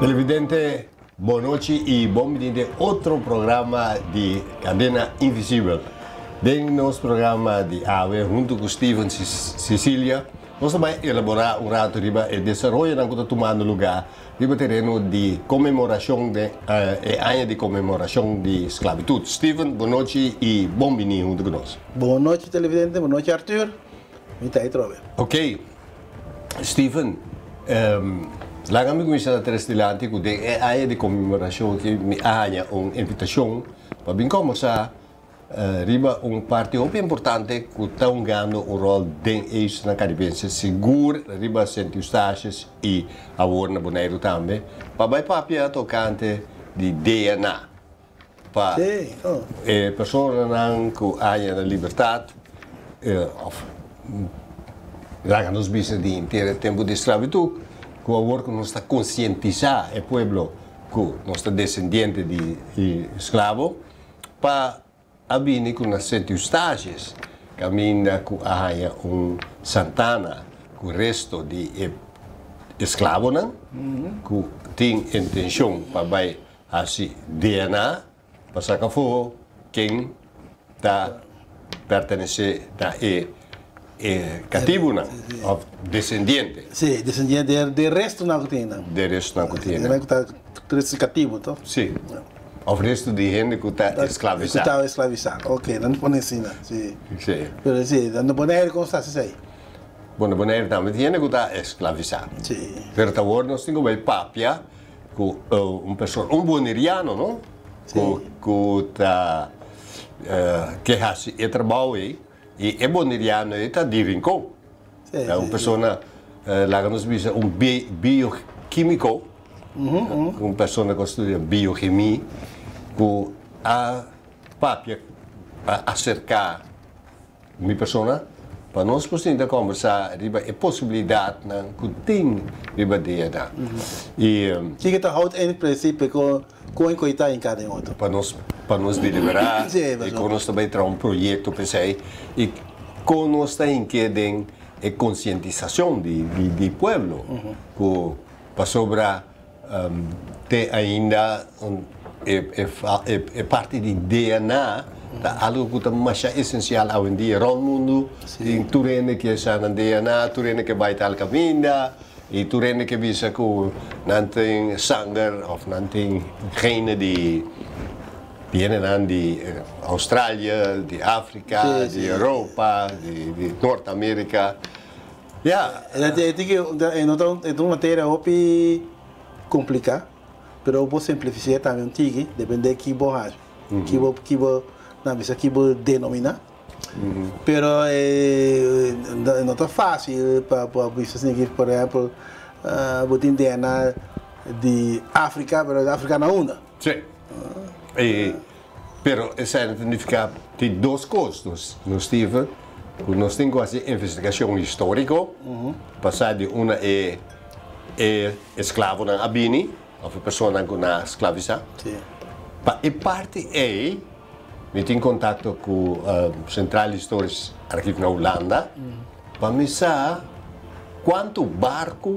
Televidente, bon nochi y bon bini den otro programa di Cadena Invisibel. Den nos programa di awe hunto cu Steven Cecilia nos ta bay elabora un rato riba e desaroyonan cu ta tumando lugar riba tereno di conmemoracion den e aña di conmemoracion di sclavitud. Steven, bon nochi y bon bini hunto cu nos. Bon nochi televidente, bon nochi Arthur, mi ta atrobe. Ok, Steven, laga mi kuminsá na tres dilanti ku den e aña di konmemorashon aki mi a haña un invitashon pa bin kòmbersá riba un parti hopi importante ku ta hungando un ròl den e islanan karibense, sigur riba Sint Eustatius i awor na Boneiru tambe, pa bai papia tokante di DNA pa e personanan ku a haña nan libertat òf laga nos bisa di henter e tempu di sklabitut ku awor ku nos ta konsientisá e pueblo ku nos ta desendiente di sklabo pa a bini ku na Sint Eustatius kaminda ku a haña un santana ku resto di e esklabonan ku tin intenshon pa bai hasi DNA pa saka afó ken ta pertenesé na e katibunan òf desendiente. Sí, desendiente di e restonan ku tin nan. Di e restonan ku tin nan. Ku ta resto di katibu, to? Sí, òf resto di hende ku ta esklavisá. Ku ta esklavisá, ok, nan ta pone asina, sí. Sí. Pero sí, na Bonaire kon sa esei? Bon, na Bonaire tambe tin hende ku ta esklavisá. Sí. Pero ta awor nos tin ku bai papia ku un persona, un boneriano, no? Ku ku ta ke hasi e trabou ei i e boneriano ei ta di Rincon. Ta un persona, laga nos bisa un biokimiko, un persona ku a studia biochemie ku a papia, a aserká Mi persona, pa nos por sinta kombersá riba e posibilidatnan ku tin riba DNA. I. Kiko ta houdt in prinsipe kon kon e ta hinká den otro? Pa nos pa nos deliberá i kon nos ta bai traha un proyekto pa esei i kon nos ta hink'é den e konsientisashon di di pueblo ku pasobra Te ainda e parti di DNA ta algo ku ta masha esensial awendia rònt mundu. Tin tur hende ke sa nan DNA, tur hende ke bai tal kaminda i tur hende ke bisa ku nan tin sanger òf nan tin gene di hendenan di Australia, di Afrika, di Europa, di Nort Amerika. Ya. E tin ke e no ta e ta un materia hopi kompliká, pero bo por simplifis'é tambe un tiki, dependé ki bo haci, ki bo ki bo nan bisa ki bo denominá. Pero e no ta fásil pa pa bisa asina ki por ehèmpel bo tin DNA di Afrika, pero Afrika na unda? Sí. E pero esei no ta nifiká tin dos kos no Steven, ku nos tin ku hasi investigashon históriko pa sa di unda e e esklavonan a bini òf e personanan ku nan a sklavisá. Pa e parti ei mi tin kontakto ku Centraal Historisch Archief na Hulanda pa mi sa kuantu barku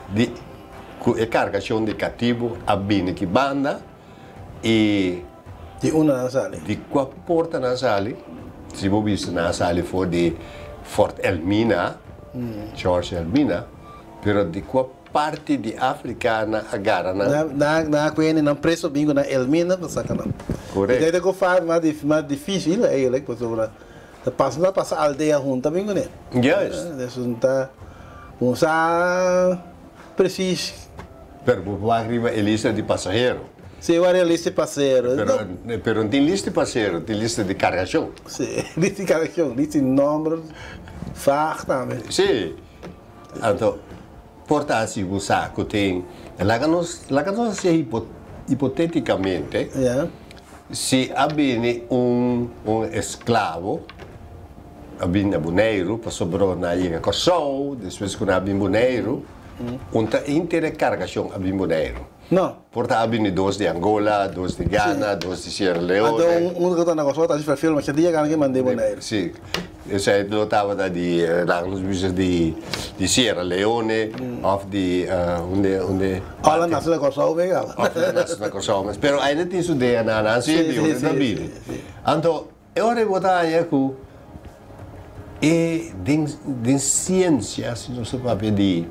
di ku e kargashon di katibu a bini ki banda i. Di unda nan a sali? Di kua porta nan a sali? Si bo bisa nan a sali for di Fort Elmina, George Elmina, pero di kua parti di Afrika nan a gara nan? Nan a kuende nan preso bin ku nan Elmina pa saka nan. Korekto. I ta ku fa mas difisil eigenlijk pasobra Ta pasa ta pasa aldea hunta bin kuné. Juist. Dus un ta un sa precies. Pero bo por wak riba e lista di pasahero. Si, wak riba lista di pasahero. Pero pero no tin lista di pasahero, tin lista di kargashon. Si, lista di kargashon, lista di nomber, vaag tambe. Si. Anto por ta si bo sa ku tin, laga nos laga nos hasi hipoteticamente. Ja. Si a bini un un esklabo a bini na Boneiru pasobra nan a yega Kòrsou, despues ku nan a bini Boneiru, un ta henter e kargashon a bini Boneiru. No. Por ta a bini dos di Angola, dos di Ghana, dos di Sierra Leone. Anto un ku ta na Kòrsou ta hasi perfil masha dia gana ke mand'é Boneiru. Si, esei lo tabata di laga nos bisa di di Sierra Leone òf di unda unda. Òf la nase na Kòrsou mes kaba. Òf la nase na Kòrsou mes. Pero ainda tin su DNA nan si di unda ta bini. Anto e ora ei bo ta haña ku e den den siensia si nos ta papia di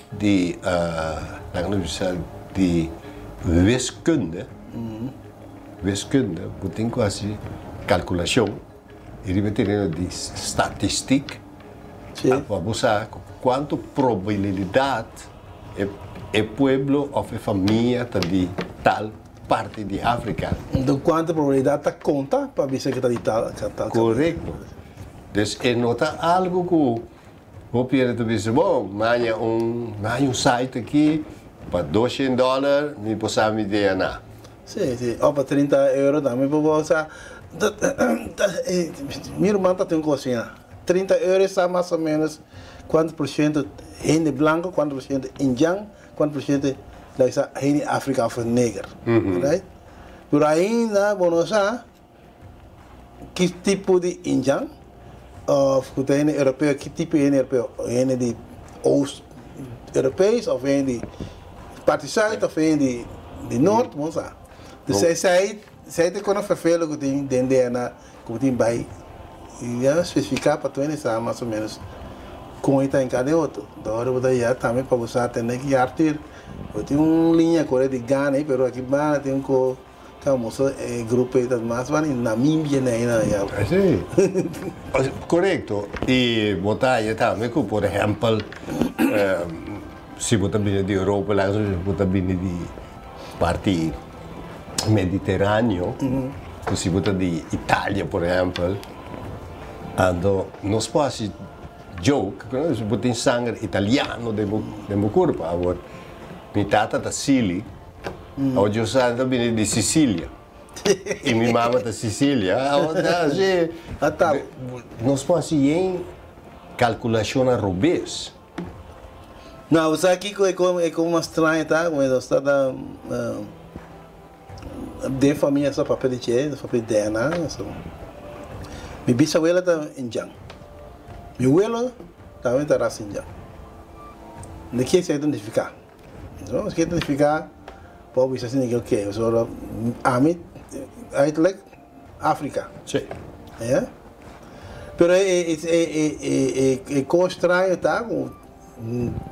di laga nos bisa di wiskunde wiskunde bo tin ku hasi kalkulashon i riba e tereno di statistik pa bo sa kuantu probabilidat e e pueblo òf e famia ta di tal parti di Afrika. Enton kuantu probabilidat ta konta pa bisa ku ta di tal tal Korekto. Dus e no ta algu ku hopi hende ta bisa, bon, mi haña un, mi haña un site aki pa doshen dòler mi por sa mi DNA. Si, si. Òf pa 30 euro tambe por por sa. Mi ruman ta tin un kos asina. 30 euro e sa mas o ménos kuantu por shento hende blanku, kuantu por shento indjan, Cuanto por ciento la bisa hende Africa of neger, right? Pero ainda bo no sa ki tipo di indjan of cu ta hende europeo, ki tipo di hende europeo, hende di oost europees of hende di parti zuid of hende di noord, bo no sa. Dus esey esey ta con vervelen cu tin den DNA cu bo tin bay ya specifica pa tur hende sa mas o menos con e ta hinca den otro. Dor bo ta ya tambe pa bo sa tende ki Arthur bo tin un liña core di Ghana ei pero aki banda tin un co famoso e grupo ei ta mas banda di Namibia na ei ya. Si, corecto y bo ta haya tambe cu por ehempel si bo ta bini di Europa bo ta bini di parti Mediteraneo, ku si bo ta di Italia por ehèmpel, anto nos por hasi joke ku bo tin sanger italiano den bo den bo kurpa. Awor mi tata ta Sili, awor Dios sa ta bini di Sicilia i mi mama ta Sicilia, awor ta hasi nos por hasi yen kalkulashonnan robes. No, bo sa kiko e ko e ko mas straño ta ku nos ta ta den famia sa papia di che, sa papia di DNA, so mi bisawela ta indjan, mi welo tambe ta ras indjan. No kier esei ta nifiká, no esei ta nifiká por bisa asina ke oke pasobra ami uiterlijk Afrika. Sí. Ya. Pero e e e e e kos straño ta ku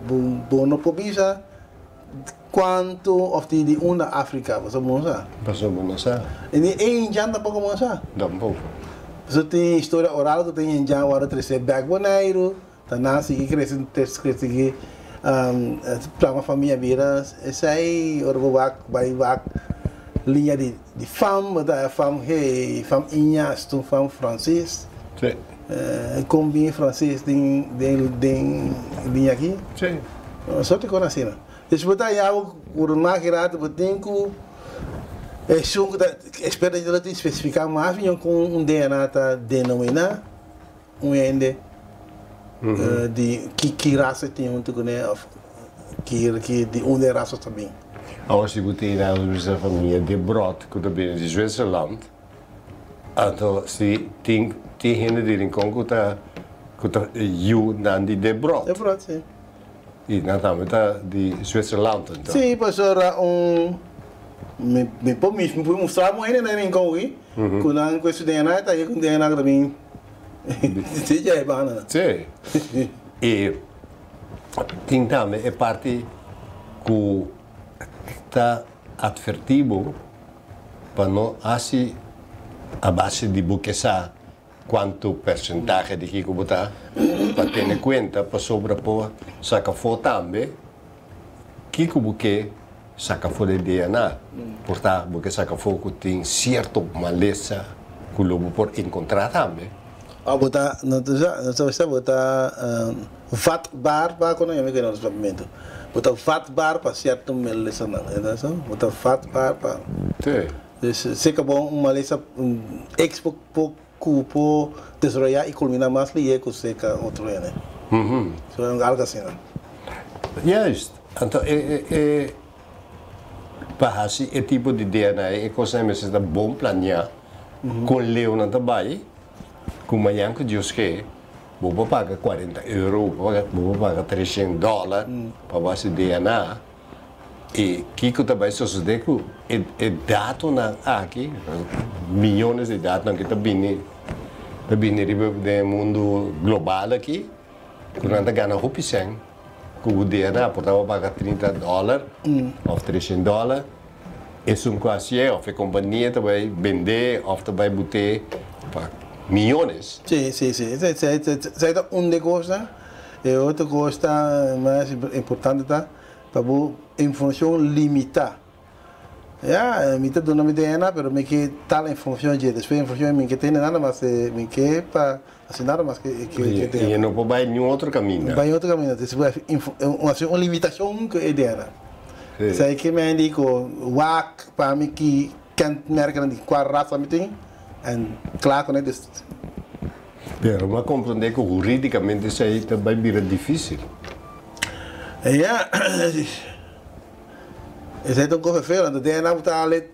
bo bo no por bisa kuantu òf di di unda Afrika pasobra bo no sa. Pasobra bo no sa. I ni e indjan tampoko bo no sa. Tampoko. Pasobra tin historia oral ku tin indjan wòrdu trese bèk Boneiru, ta nan sigui krese krese sigui plama famia bira esei ora bo wak bai wak liña di di fam bo ta fam hey fam Iñas tun fam Francis kon bin Francis den den den liña aki sorti kon asina dus bo ta haña bo ku mas ki rato bo tin ku esun ku ta espera lo tin spesifiká mas mion kon un DNA ta denominá. Un hende di ki ki rasa e tin huntu kuné òf ki ki di unda e rasa ta bin. Awor si bo tin nan bisa famia di bròt ku ta bini di Zwitserland, anto si tin tin hende di Rincon ku ta ku ta yu nan di de bròt. De bròt, si. I nan tambe ta di Zwitserland anto. Si, pasobra un mi mi por mi por mustra bo hende na Rincon aki ku nan ku e su DNA ta ku DNA ku ta bin. Sí, ya e banda. Sí. I tin tambe e parti ku ta atvertí bo pa no hasi a base di bo ke sa kuantu persentahe di kiko bo ta, pa tene kuenta pasobra por saka afó tambe kiko bo ke saka afó di DNA. Por ta bo ke saka afó ku tin sierto malesa ku lo bo por enkontrá tambe. Òf bo ta, no ta sa, no ta sa bo ta vatbaar pa kono yama ke na nos papiamentu. Bo ta vatbaar pa sierto malesanan, e ta sa? Bo ta vatbaar pa. Sí. Dus seka bo un malesa ex por por ku por desaroyá i kulminá mas lihé ku seka otro hende. So algu asina. Juist. Anto e e e. Pa hasi e tipo di DNA e kosnan mester ta bon planiá kon leu nan ta bai ku mañan ku Dios ke bo por paga 40 euro bo por paga 300 dòler pa bo hasi DNA i kiko ta bai sosodé ku e datonan aki miyones di datonan ku ta bini ta bini riba den e mundu global aki ku nan ta gana hopi sèn ku bo DNA por tabata paga 30 dòler òf 300 dòler esun ku hasié òf e kompania ta bai bendé òf ta bai but'é pa miyones. Sí, sí, sí. Esei ta un di e kosnan. E otro kos ta mas importante ta pa bo informashon limitá. Ya, mi ta duna mi DNA pero mi ke tal informashon dje. Despues informashon mi ke tene nada mas mi ke pa hasi nada mas ke ke DNA. I no por bai niun otro kaminda. Bai otro kaminda. Despues hasi un limitashon ku e DNA. Esei ke mi a di ku wak pa mi ki kenmerknan di kua rasa mi tin en kla ku ne. Pero mi a komprondé ku hurídikamente esei ta bai bira difísil. Ya. Esei ta un cosa feo, anto DNA bo ta ale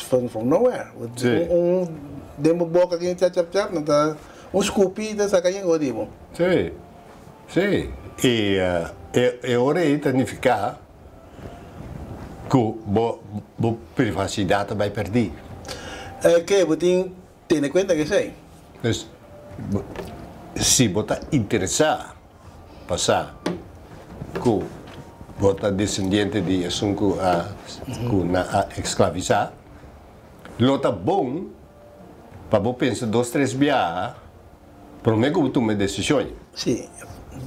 from nowhere. Sí. Un den bo boca aki chap chap chap, nan ta un scupi ta saca yen di bo. Sí, sí. I e ora ei ta nifica cu bo privacidad ta bai perdi. Ke bo tin tene cuenta cu esei. Dus, si bo ta interesa pa sa ku bo ta desendiente di esun ku a ku nan a esklavisá, lo ta bon pa bo pensa dos tres biaha promé ku bo tuma e desishon. Sí,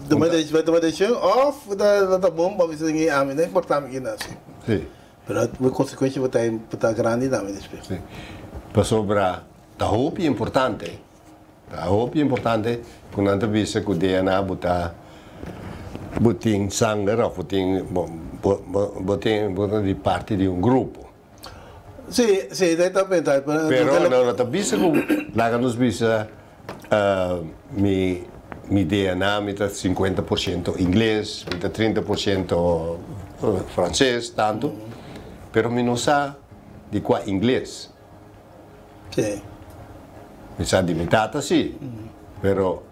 tuma e tuma e desishon òf lo ta bon pa bisa di ami no importá mi kina si. Sí. Pero e konsekuensia por ta por ta grandi tambe despues. Sí, pasobra ta hopi importante. Ta hopi importante ku nan ta bisa ku DNA bo ta bo tin sanger of bo tin bo bo tin bo ta di parti di un grupo. Si, si, ta ta pensa. Pero nan no ta bisa ku laga nos bisa mi mi DNA mi ta 50% ingles, mi ta 30% franses tantu, pero mi no sa di kua ingles. Sí. Mi sa di mi tata sí, pero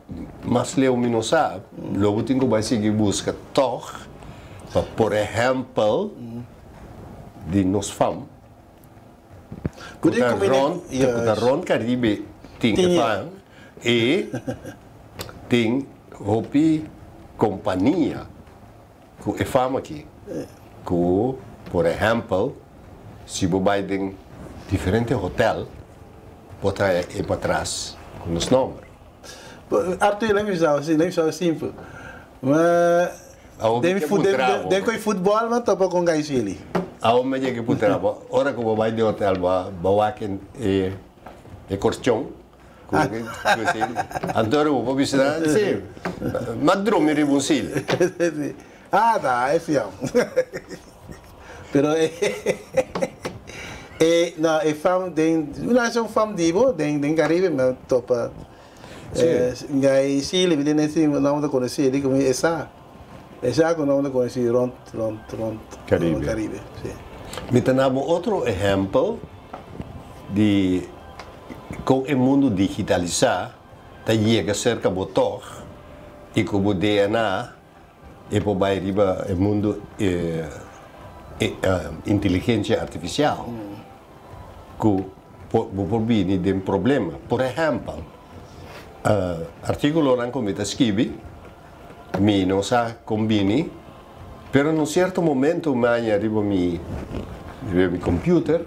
mas leu mi no sa. Lo bo tin ku bai sigui buska tòg pa por ehèmpel di nos fam ku ta rònt ku ta rònt Karibe tin e fam i tin hopi kompania Ku e fama aki, ku por ehèmpel si bo bai den diferente hotèl bo ta haña e patras ku nos nòmber. Arthur, lei mi bisa bo, lei mi bisa bo simpel. Ma Awor mi ke puntra bo. Den ku e futbòl mi a topa ku un gaisili. Awor mi ke puntra bo, ora ku bo bai den hotèl bo wak e korchon Anto bo por bisa nan, si, m'a drumi riba un sili. Ah, ta, e fiam. Pero e, e, no, e fam den, una es un fam di bo, den, den Caribe mi a topa. Si. Ngai sili, mi tene si, nan ta conoci, di como e sa, e sa cu nan ta conoci rond, rond, rond Caribe. Caribe, si. Mi ta na bo otro ehempel di Kon e mundu digitalisá ta yega serka bo tòg i ku bo DNA e por bai riba e mundu inteligensia artifisial ku bo por bini den problema. Por ehèmpel, artíkulonan ku mi ta skibi mi no sa kon bini, pero na un sierto momento mi haña riba mi riba mi computer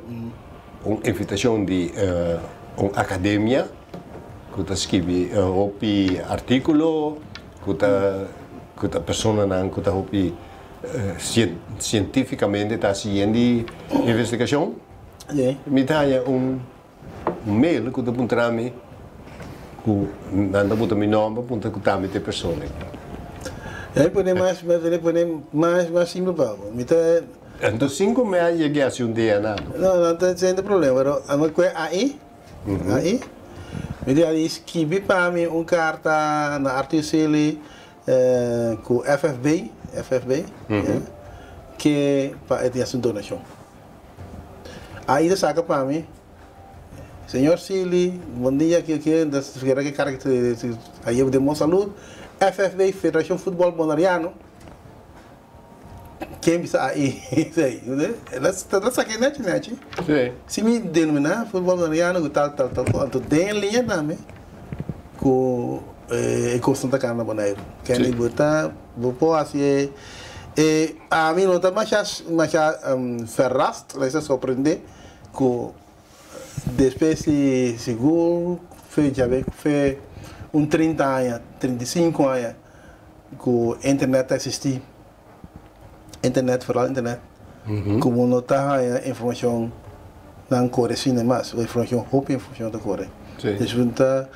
un invitacion di un academia cu ta skibi hopi articulo, cu ta cu ta personanan cu ta hopi cientificamente ta haci yen di investigacion. Mi ta haña un mail cu ta puntra mi cu nan ta buta mi nomber puntra cu ta mi ta e persona aki. E pone mas, e pone mas, mas simpel pa bo. Mi ta. Anto sin cu mi a yega haci un DNA no? No, no ta sende problema, pero amo cu e AI, AI, mi di AI skibi pa mi un carta na Arthur Sealy cu FFB, FFB, ke pa e tin haci un donacion. Ai ta saka pa mi, Señor Sealy, bon dia, ki ki, kere ki kara ki a yeba den bon salud, FFB, Federacion Futbol Boneriano, Ken bisa ai esei? El a saka e nechi nechi. Si mi denominá futbòl boneriano ku tal tal tal kos, anto den e liña tambe ku e kosnan ta kaba na Boneiru. Kende bo ta bo por hasi e e ami no ta masha masha verrast, laisa sorprendé ku despues di sigur fe djabe fe un 30 aña, 35 aña ku internet ta eksistí, internet foral internet, ku bo no ta haña informashon nan kore asina mas, informashon hopi informashon ta kore. Dus bo ta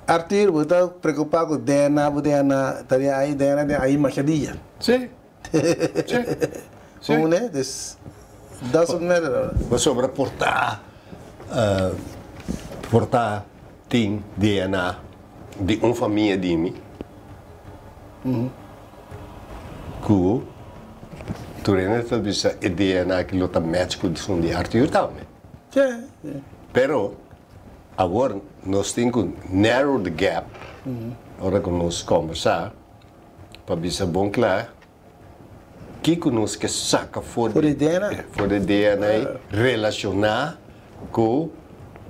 Arthur bo ta preokupá ku DNA bo DNA ta den ai DNA den ai masha dia. Sí. Sí. Sí. Komo ne? Dus doesn't matter. Pasobra por ta por ta tin DNA di un famia di mi ku tur hende ta bisa e DNA aki lo ta match ku esun di Arthur tambe. Pero awor nos tin ku narrow the gap ora ku nos kombersá pa bisa bon kla kiko nos ke saka for di DNA relashoná ku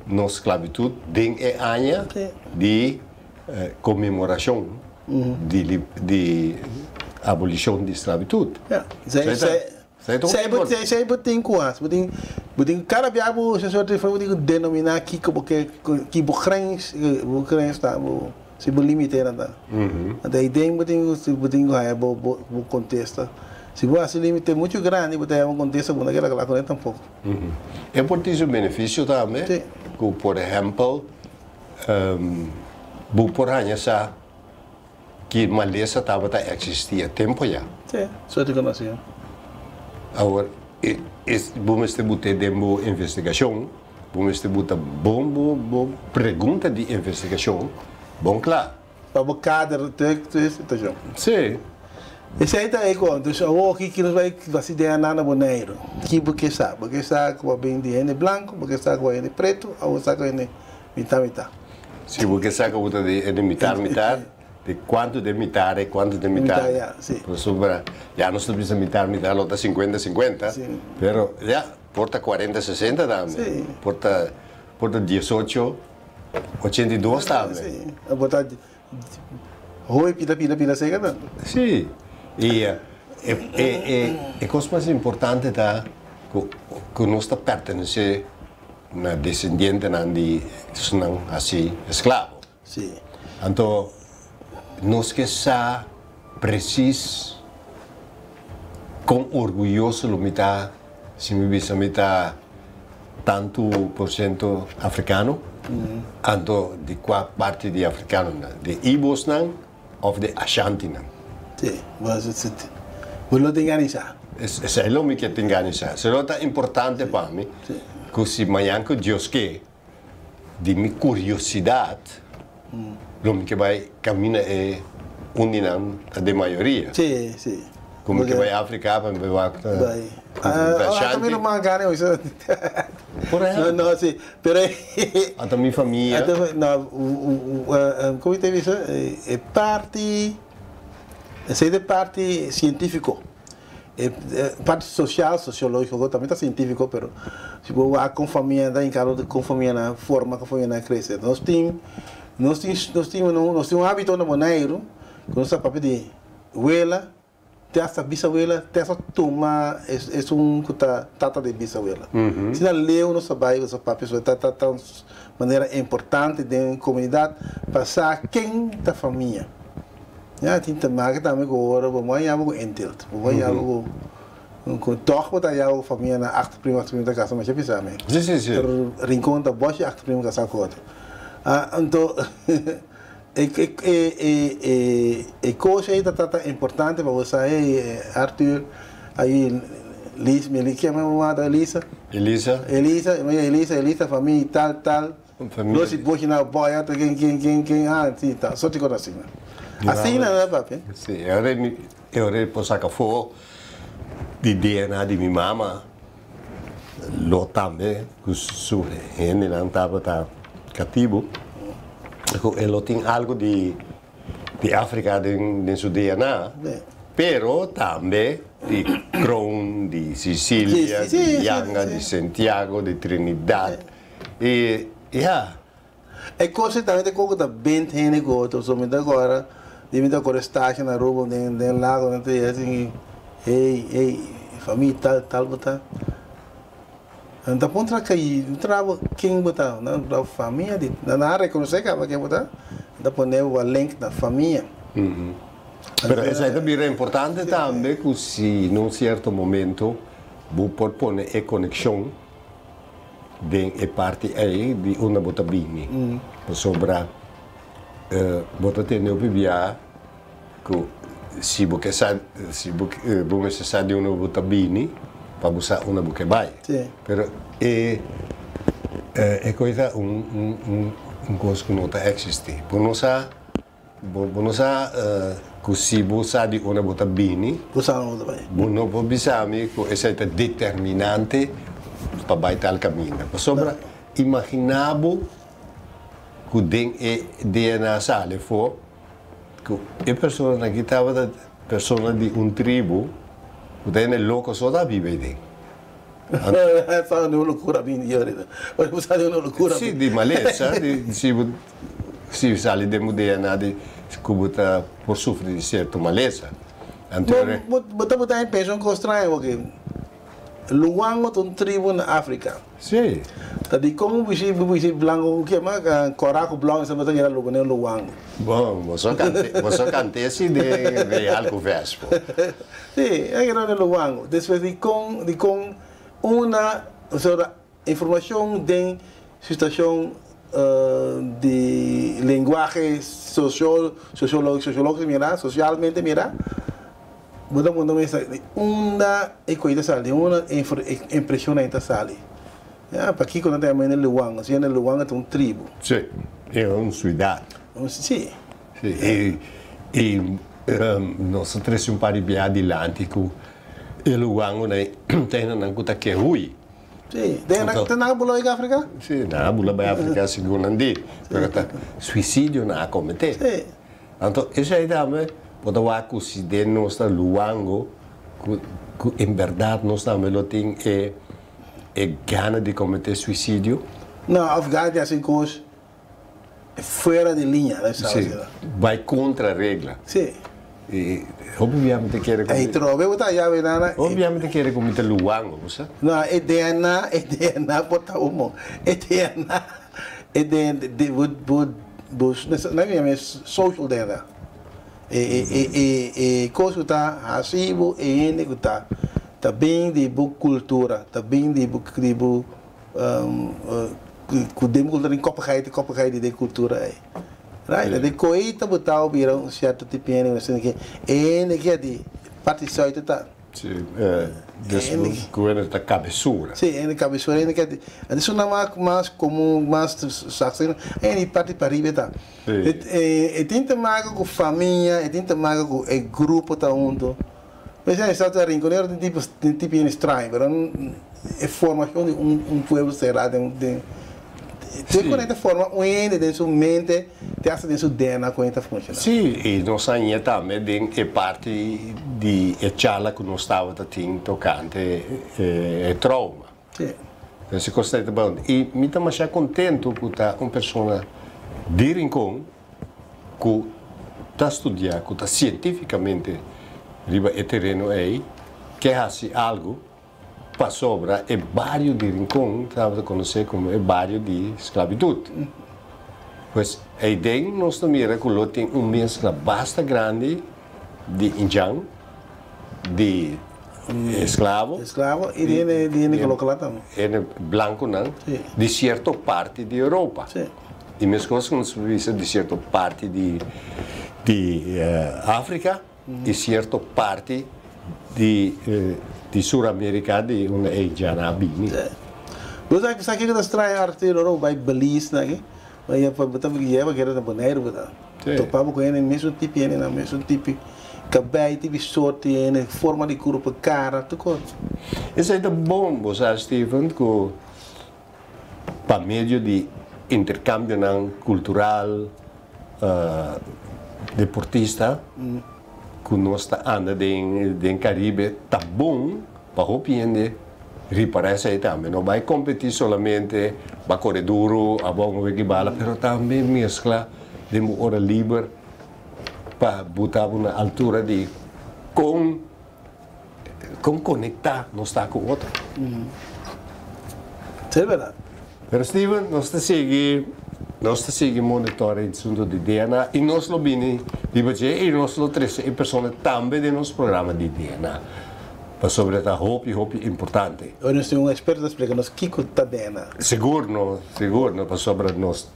nos sklabitut den e aña di konmemorashon di abolishon di sklabitut. Esei bo tin ku hasi, bo tin bo tin kada bia bo usa sort di forma bo tin ku denominá kiko bo ke ki bo grens bo grens ta bo si bo limitenan ta. Anto ei den bo tin ku bo tin ku haña bo bo bo kontesta. Si bo hasi limite muchu grandi bo ta haña un kontesta ku bo no keda kla kuné tampoko. E por tin su benefisio tambe ku por ehèmpel bo por haña sa Ki malesa tabata existi e tempo ya. Sí, so ti conoci. Awor, e, e, bo mester bute den bo investigacion, bo mester buta bon bo, bo pregunta di investigacion bon cla. Pa bo kader te, te situacion. Sí. Esei ta e con. Dus awor ki ki nos bai basi DNA na Boneiru? Ki bo ke sa? Bo ke sa ku a bin di hende blanco, bo ke sa ku a hende preto, of bo sa ku a hende Mitá mitá. Si bo ke sa ku bo ta di e di mitar mitar, di kuantu den mitar e kuantu den mitar. Mitar ya, si. Pasobra ya nos ta bisa mitar mitar lo ta sinkuenta sinkuenta, Si. pero ya por ta kuarenta sesenta tambe. Si. Por ta por ta diesocho 82 tambe. Si, por ta hopi pida pida pida seka tambe. Si, i e e e e kos mas importante ta ku ku nos ta pertenesé Na desendientenan di esnan hasi esklabo. Sí. Anto nos ke sa presis kon orguyoso lo mi ta si mi bisa mi ta tantu por siento afrikano, anto di kua parti di afrikanonan, di Ibosnan òf di Ashantinan. Sí, bo lo tin gana sa. Esei lo mi ke tin gana sa. Esei lo ta importante pa mi, ku si mañan ku Dios ke, di mi kuriosidat, lo mi ke bai kaminda e un di nan ta den mayoria. Sí, sí. Ku mi ke bai Afrika pa mi bai wak ta Ashanti. Mi no man gana hoy. Por ehempel. No, no, sí. Pero Anto mi famia. Anto no, como te bisa? E parti, esei ta e parti cientifico. E parti social, sociologico tambe ta cientifico, pero si bo wak con famia ta hinca con famia forma, con famia crece. Nos tin, nos tin, nos tin, nos tin un habito na Boneiru cu nos ta papia di wela. Te hasta bisawela, te hasta tuma esun ku ta tata di bisawela. Asina leu nos ta bai nos a papia sobre ta ta un manera importante den komunidat pa sa ken ta famia. Ya tin te make tambe ku ora bo no a yama ku inteelt, bo no a yama ku ku tòg bo ta yama ku famia na achterprima achterprima ta kasa masha bisa mi. Si si si. Pero Rincon ta bòshi achterprima kasa ku otro. Anto E kos ei ta ta importante pa bo sa, hey Arthur, ayi Lis, mi Elisa, kier mi mama Elisa? Elisa. Elisa, mi Elisa, Elisa famia tal tal, los si boshi na boya ta ken ken ken ken, ah si ta, sorti kos asina. Asina na papia. Si, e ora e ora por saka afó di DNA di mi mama. Lo tambe ku su hendenan tabata katibu, ku e lo tin algu di di Afrika den den su DNA, pero tambe di Kroon, di Sicilia, di Yanga, di Santiago, di Trinidad i ya. E kos ei tambe ta koko ta bent hende ku otro, so mi ta kòrda di mi ta kore stasha na Aruba den den lago nan ta yega asin hey hey famia tal tal bo ta nan ta puntra kai trabo ken bo ta nan ta famia di nan a rekonosé kaba ken bo ta nan ta pone bo a link na famia. Pero esei ta bira importante tambe ku si na un sierto momento bo por pone e konekshon den e parti ei di unda bo ta bini, pasobra bo ta tende hopi bia ku si bo ke sa, si bo bo mester sa di unda bo ta bini pa bo sa unda bo ke bai. Pero e e kos ta un un un kos ku no ta eksistí. Bo no sa. Bo no sa ku si bo sa di unda bo ta bini, Bo sa unda bo ta bai. Bo no por bisa mi ku esei ta determinante pa bai tal kaminda. Pasobra imaginá bo ku den e DNA sali afó ku e personanan aki tabata persona di un tribu ku ta hende loko so ta biba ei den. Sa di un lokura bini ahorita. Bo sa di un lokura bini. Si, di malesa, di si bo si sali den bo DNA di ku bo ta por sufri di sierto malesa. Anto Bo bo ta bo ta pensa un kos straño porque Luango ta un tribu na Afrika. Si. Ta dikon bo bishí bo bishí blanko ku kema kòrá ku blou esei bo ta keda loke den Luango. Bon, boso kante boso kante si den Real ku Vespo. Si, e keda den Luango. Despues dikon dikon una pasobra informashon den situashon di lenguahe sosiol sosiológiko mira sosialmente mira bo ta puntra mester di unda e koe ta sali di unda e impreshon ei ta sali ya pakiko nan ta yama hende Luango si hende Luango ta un tribu. Si, e un suidat. Si. Si, i nos ta trese un par di bia adilanti ku e Luangonan ta hendenan ku ta ke hui. Si, den nan ta nan bula bai Afrika? Si, nan a bula bai Afrika segun nan di, pero ta suisidio nan a kometé. Si. Anto esei tambe bo ta wak ku si den nos ta luango ku ku en bèrdat nos tambe lo tin e e gana di kometé suisidio. No, òf gana di hasi kos fuera di liña, lo sa Si, bai kontra regla. Si. I hopi bia mi ta kere ku mi. Ei trobe bo ta yabe nana. Hopi bia mi ta kere ku mi ta luango, bo sa. No, e DNA, e DNA por ta un E DNA, e DNA, bo, bo, bo, nan mi yama social DNA. E, e, e, e, e kos ku ta hasi bo e hende ku ta, ta bin di bo kultura, ta bin di bo, di bo, ku den bo kultura tin koppigheid, koppigheid di den kultura ei. Right, de koe ta botao bira un cierto tipo hende cu asina ke e hende ke di parti zuid ta. Si, des cu hende ta cabesura. Si, hende cabesura, hende ke di, esun nan mas mas comun, mas saksi, hende di parti pariba ta. E tin te maka cu famia, e tin te maka cu e grupo ta hunto. Mester a esta Rinconero tin tipo tin tipo hende straño pero e formacion di un un pueblo cera den den te con e ta forma un hende den su mente te hasta den su DNA con e ta funciona. Sí, y nos a haña tambe den e parti di e charla cu nos tabata tin tocante e trauma. Sí. Ese cos ta bon. Y mi ta masha contento cu ta un persona di Rincon cu ta studia, cu ta cientificamente riba e tereno ey, ke haci algo pasobra e bario di Rincon tabata conoce como e bario di sclavitud. Pues eyden nos ta mira cu lo tin un mezcla basta grandi di indjan, di esklavo. Esklavo i di hende di hende kolokala tambe. Hende blankonan di sierto parti di Europa. Si. I meskos ku nos bisa di sierto parti di di Afrika i sierto parti di di Sur Amerika di unda e indjannan a bini. Si. Bo sa sa kiko ta straño Arturo ora bo bai Belize nan aki? Bo ta yeba kere na Boneiru bo ta topa bo ku hende mesun tipi hende nan mesun tipi. Kabei tin sorto di hende, forma di kurpa, kara, tur kos. Esei ta bon, bo sa Steven, ku pa medio di interkambionan kultural, deportista ku nos ta anda den den Karibe ta bon pa hopi hende ripará esei tambe. No bai kompetí solamente ba kore duru, abou ku wiki bala, pero tambe meskla den bo ora liber pa buta bo na altura di kon kon konektá nos ta ku otro. Sí, es bèrdat. Pero Steven, nos ta sigui, nos ta sigui monitor e asuntu di DNA i nos lo bini riba dje i nos lo trese e persona tambe den nos programa di DNA, pasobra ta hopi, hopi importante. Ora nos tin un eksperto ta splika nos kiko ta DNA. Sigur no, sigur no, pasobra nos,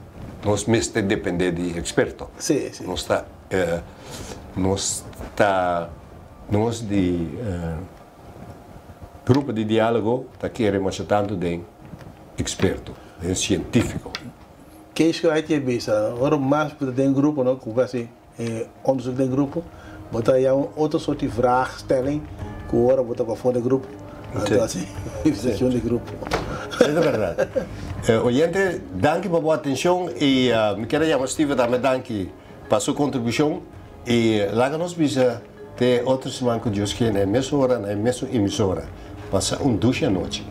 nos mester depende di eksperto. Sí, sí. Nos ta, nos ta, nos di Grupo di diálogo ta kere masha tantu den eksperto, den sientífiko. Kees ku Haiti a bisa, ora mas bo ta den grupo no, ku bo hasi onderzoek den grupo, bo ta haña un otro soort di vraagstelling ku ora bo ta pafó di grupo. Anto hasi investigashon di grupo. E ta bèrdat. Oyente, danki pa bo atenshon i mi kier a yama Steven tambe danki pa su kontribushon i laga nos bisa Te otro siman ku Dios kier na e mesun ora na e mesun emisora. Pasa un dushi anochi.